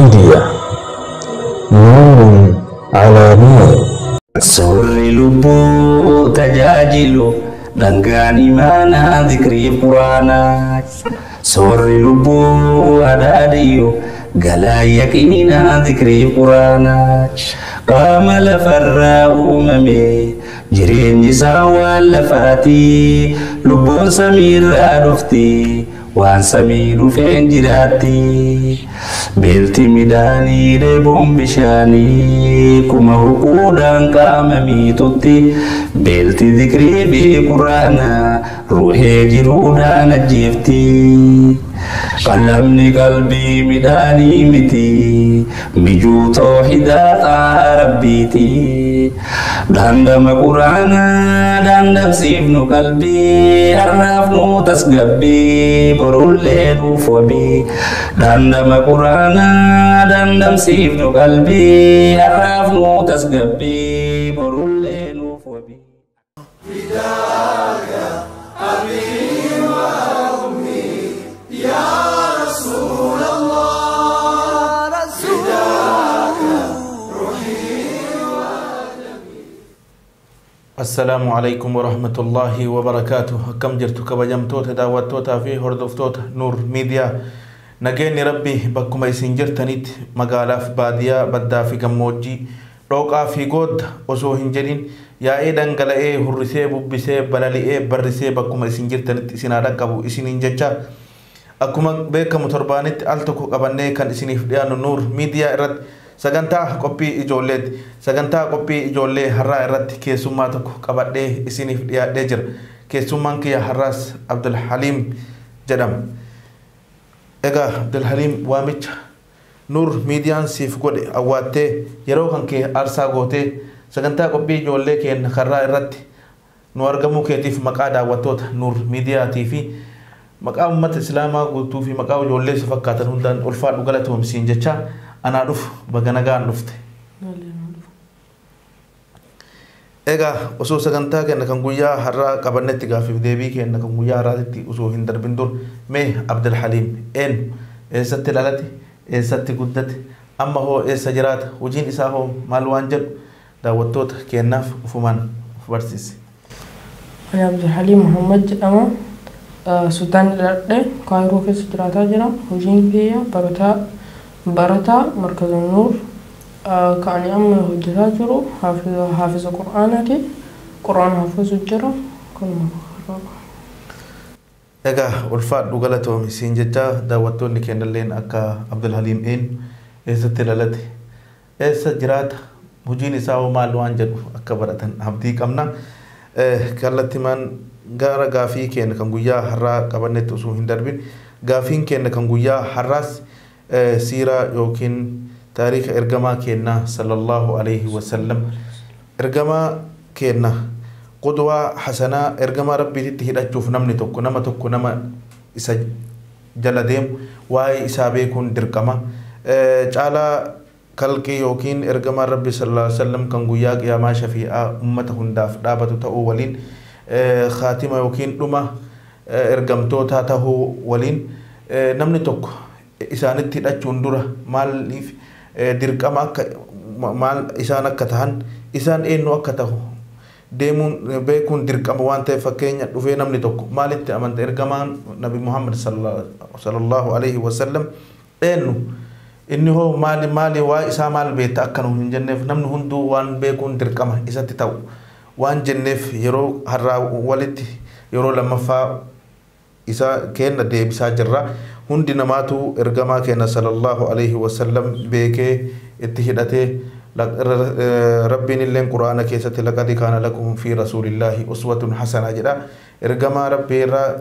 Media. Nuur على نور. Soorri lubbuu tajaajilu dhangaan imaanaa zikrii quraanaa. Soorri lubbuu adaadiyyu galaa yaqiinaa zikrii quraanaa. Qaama lafarraa uumame jireenyi isaa waan lafaati, lubbuun samiirraa dhufti, waan samii dhufeen jiraatti. Beelti midhaanii, dheebuun bishaanii kuma huquudhaan qaama miitutti, beelti zikrii fi quraanaa ruhee jiruudhaan ajjeefti. Qalamni qalbii midhaanii miti, mijuu toohidaa xaa rabbiiti. Dhandhama quraanaa dhandhamsiifnu qalbii, har'aaf nu tasgabbii, borullee nuuf wabii. Dhandhama quraanaa dhandhamsiifnu qalbii, har'aaf nu tasgabbii, borullee nuuf wabii. فداك أبي وأمي يا رسول الله، فداك روحي ودمي. السلام عليكم ورحمة الله وبركاته. Akkam jirtu kabajamtoota daawwattootaa fi hordoftoota Nuur Miidiyaa? Nageenyi Rabbii bakkuma isin jirtanitti, magaalaaf baadiyyaa, baddaa fi gammoojjii, dhooqaa fi goodda osoo hin jedhin, yaa'ee dhangala'ee, hurrisee bubbisee, balali'ee barrisee bakkuma isin jirtanitti isin haa dhaqqabu isiniin jecha, akkuma beekamu torbaanitti al tokko qabannee kan isiniif dhiyaannu Nuur Miidiyaa irratti sagantaa qophii ijoolleeti. Sagantaa qophii ijoollee har'aa irratti keessummaa tokko qabadhee isiniif dhiyaadhee jira. Keessummaan kiyya har'aas Abdulhaliim jedhama. Egaa Abdulhaliim, waamicha Nuur Miidiyaan siif godhe awwaattee, yeroo kan kee aarsaa gootee, sagantaa qophii ijoollee keenya karraa irratti nu argamuu keetiif maqaa daawwattoota Nuur Miidiyaatii fi maqaa uummata islaamaa guutuu fi maqaa ijoollee si fakkaatan hundaan ulfaadhu, galatoomsiin jecha, anaa dhufu, baga nagaan dhufte. Egaa osoo sagantaa keenya kan guyyaa har'aa qabannetti gaaffiif deebii keenya kan guyyaa har'aatitti osoo hin darbin dur, mee Abdulhaliim eenyu? Eessatti dhalate? Eessatti guddate? Amma hoo eessa jiraata? Hojiin isaa hoo maal waan jedhu daawwattoota keenyaaf ufumaan uf barsiise. Ani Abdulhaliim Muhammad jedhama. Sudaan dhaladhe, Kaayiroo keessa jiraataa jira. Hojiin kiyya barataa Markaza Nuur. Kan ani amma hojjetaa jiru haafiza Qur'aanaati. Qur'aana hafizu jira. Kanuma qaba. Egaa ulfaadhu, galatoomi siin jecha, daawwattoonni keenyalleen akka Abdulhaliim eenyu, eessatti dhalate, eessa jiraata, hojiin isaa hoo maal waan jedhu akka baratan abdii qabna. Kallattimaan gara gaafii keenya kan guyyaa har'aa qabannetti osoo hin darbin, gaafiin keenya kan guyyaa har'aas siiraa yookiin taariika ergamaa keenyaa sallallahu alaihi wasallam, ergamaa keenya qudwaa hasanaa, ergamaa rabbiititti hidhachuuf namni tokko nama tokko nama isa jala deemu waa'ee isaa beekuun dirqama. Caalaa kalqii yookiin ergamaa rabbi sallallahu alaihi wasallam kan guyyaa qiyaamaa shafii'aa ummata hundaaf dhaabatu ta'uu waliin, khaatima yookiin dhuma ergamtootaa ta'uu waliin, namni tokko isaanitti hidhachuun dura maaliif dirqama akka maal isaan akka tahan, isaan eenyu akka ta'u deemuun beekuun dirqama waan ta'eef, fakkeenya dhufee namni tokko maalitti amanta, ergamaan Nabi Muhammad sallallahu alaihi wasallam eenyu, inni hoo maali maali, waa isaa maal beekta akka nu hin jenneef, namni hunduu waan beekuun dirqama isatti ta'u waan jenneef, yeroo har'aa walitti yeroo lammaffaa isa kenna deebisaa jirra. Hundi namaatu ergamaa keenya sallallahu alaihi wasallam beekee itti hidhatee, Rabbiin illeen Quraana keessatti "لقد كان لكم في رسول الله أسوة حسنة" jedha. Ergamaa Rabbii irraa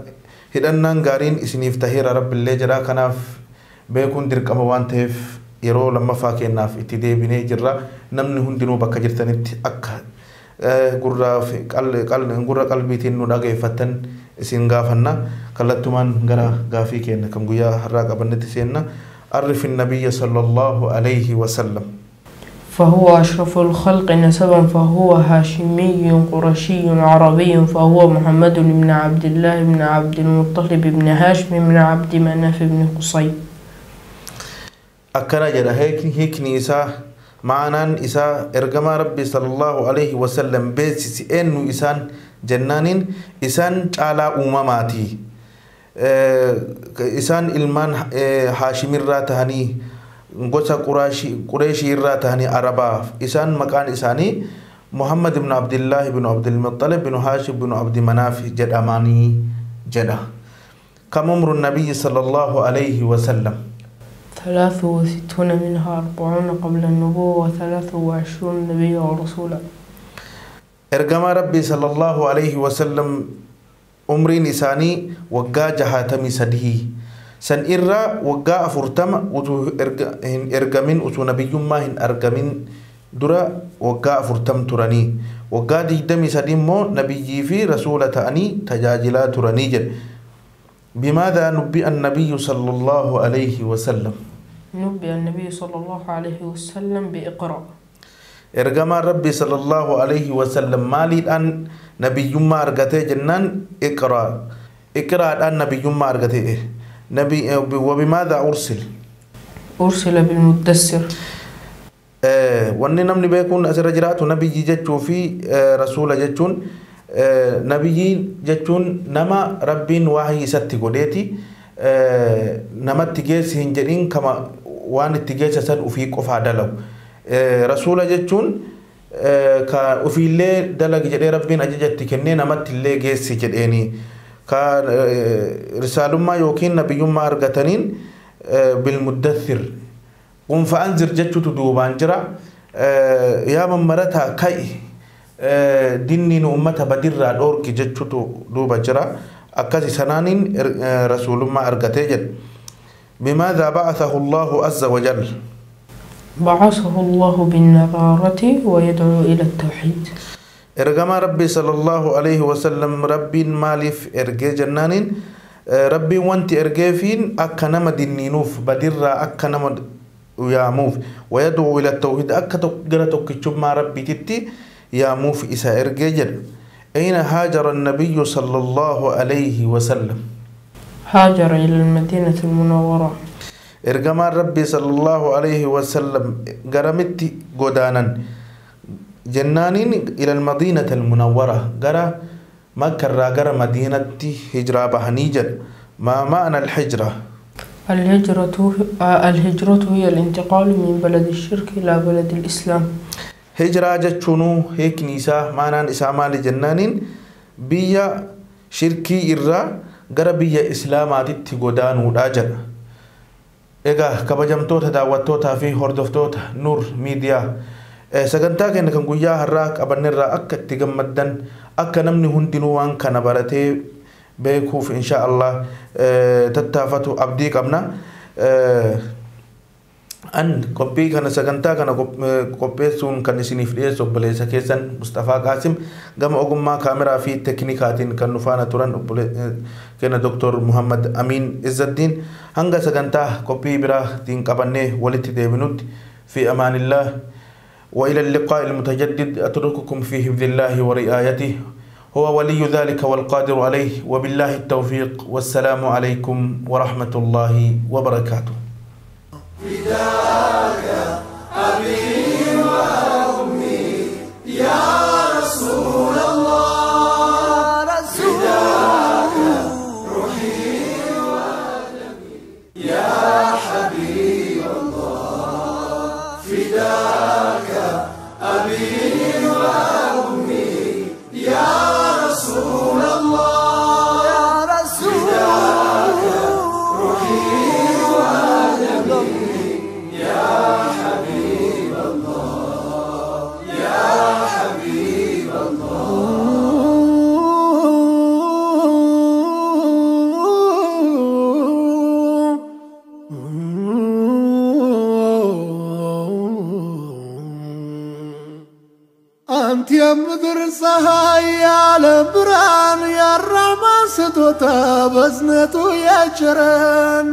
hidhannaan gaariin isiniif taheera Rabbiillee jedha. Kanaaf beekuun dirqama waan ta'eef yeroo lammaffaa kennaaf itti deebinee jirra. Namni hundinuu bakka jirtanitti akka gurra qalbiitiin nu dhageeffattan isin gaafanna. Kallattumaan gara gaafii keenya kan guyyaa har'aa qabannetti seenna. عرف النبي صلى الله عليه وسلم. فهو أشرف الخلق نسبا، فهو هاشمي قرشي عربي، فهو محمد بن عبد الله بن عبد المطلب بن هاشم بن عبد مناف بن قصي. Akkana jedha hiikni isaa ma'anaan isaa ergamaa Rabbii sallallahu alaihi wasallam beeksisi eenyu isaan jennaaniin isaan caalaa uumamaati. Isaan ilmaan Haashimirraa tahanii gosa Qureeshii irraa tahanii Arabaa isaan maqaan isaanii Muhammad ibn Abdillah ibn Abdul Muttalib ibn Haashim ibn Abdi Manaaf jedhamanii jedha. Kam umru nabiyyi sallallahu alaihi wasallam? 63 منها 40 قبل النبوة و23 نبيا ورسولا. Ergamaa Rabbii sallallahu alaihi wasallam umriin isaanii waggaa 63 san irraa waggaa 40 utuu hin ergamin utuu nabiyyummaa hin argamin dura waggaa 40 turanii waggaa 23 immoo nabiyyii fi rasuula ta'anii tajaajilaa turanii jedhe. بماذا نبئ النبي صلى الله عليه وسلم؟ نبئ النبي صلى الله عليه وسلم بإقرأ. Ergamaan Rabbii sallallahu alaihi wasallam maaliidhaan nabiyyummaa argatee jennaan iqraa. Iqraadhaan nabiyyummaa argatee. Nabi وبماذا أرسل؟ أرسل بالمدثر. Wanni namni beekuun asirra jiraatu nabiyyi jechuu fi rasuula jechuun nabiyyi jechuun nama Rabbiin waahii isatti godheeti namatti geessi hin jedhin kama waan itti geessa san ufii qofaa dalagu. Rasuula jechuun ka ufiillee dalagi jedhee Rabbiin ajaja itti kennee namatti illee geessi jedheeni. Ka risaalummaa yookiin nabiyyummaa argataniin bilmuddathir. Qum fa'anzir jechuutu duubaan jira. Yaa mammarataa ka'i dinni nu ummata badirraa dhoorki jechuutu duuba jira. Akkasi sanaaniin rasuulummaa argatee jedhe. بماذا بعثه الله عز وجل؟ بعثه الله بالنذارة ويدعو إلى التوحيد. Ergamaa Rabbii sallallahu alaihi wasallam Rabbiin maaliif ergee jennaaniin Rabbiin wanti ergeefiin akka nama dinniinuuf badirraa akka nama yaamuuf ويدعو إلى التوحيد akka gara tokkichummaa Rabbiititti yaamuuf isa ergee jedha. أين هاجر النبي صلى الله عليه وسلم؟ هاجر إلى المدينة المنورة. Ergamaan Rabbii sallallahu alaihi wasallam garamitti godaanan jennaaniin ila almadiinata almunawwara gara Makkarraa gara Madiinatti hijiraa bahanii jedha. ما معنى الهجرة؟ الهجرة هي الانتقال من بلد الشرك إلى بلد الإسلام. Hijiraa jechuunuu hiikni isaa maanaan isaa maali jennaaniin biyya shirkii irraa gara biyya Islaamaatitti godaanuudha jedha. Egaa kabajamtoota daawwattootaa fi hordoftoota Nuur Miidiyaa sagantaa keenya kan guyyaa har'aa qabanneerraa akka itti gammaddan akka namni hundinuu waan kana baratee beekuuf insha Allah tattaafatu abdii qabna. An qophii kana sagantaa kana qopheessuun kan isiniif dhiyeessu obboleessa keessan Mustafaa Qaasim gama ogummaa kaameraa fi teeknikaatiin kan nu faana turan keenya Dr. Muhammad Amin Izzaddiin hanga sagantaa qophii biraatiin qabannee walitti deebinutti fi amaanillah وإلى اللقاء المتجدد أترككم في حفظ الله ورعايته هو ولي ذلك والقادر عليه وبالله التوفيق والسلام عليكم ورحمة الله وبركاته. فداك أبي وأمي يا رسول الله فداك روحي ودمي يا حبيب الله فداك أبي وأمي يا رسول الله يا رسول فداك روحي ودمي يا حبيب الله يا حبيب الله አንተ የምድር ፀሐይ የዓለም ብርሃን የራህማን ስጦታ በዝነቱ ያቸረን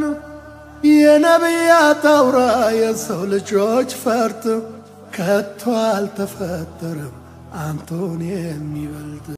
የነቢያት አውራ የሰው ልጆች ፈርጥ ከቶ አልተፈጠረም አንተን የሚበልጥ።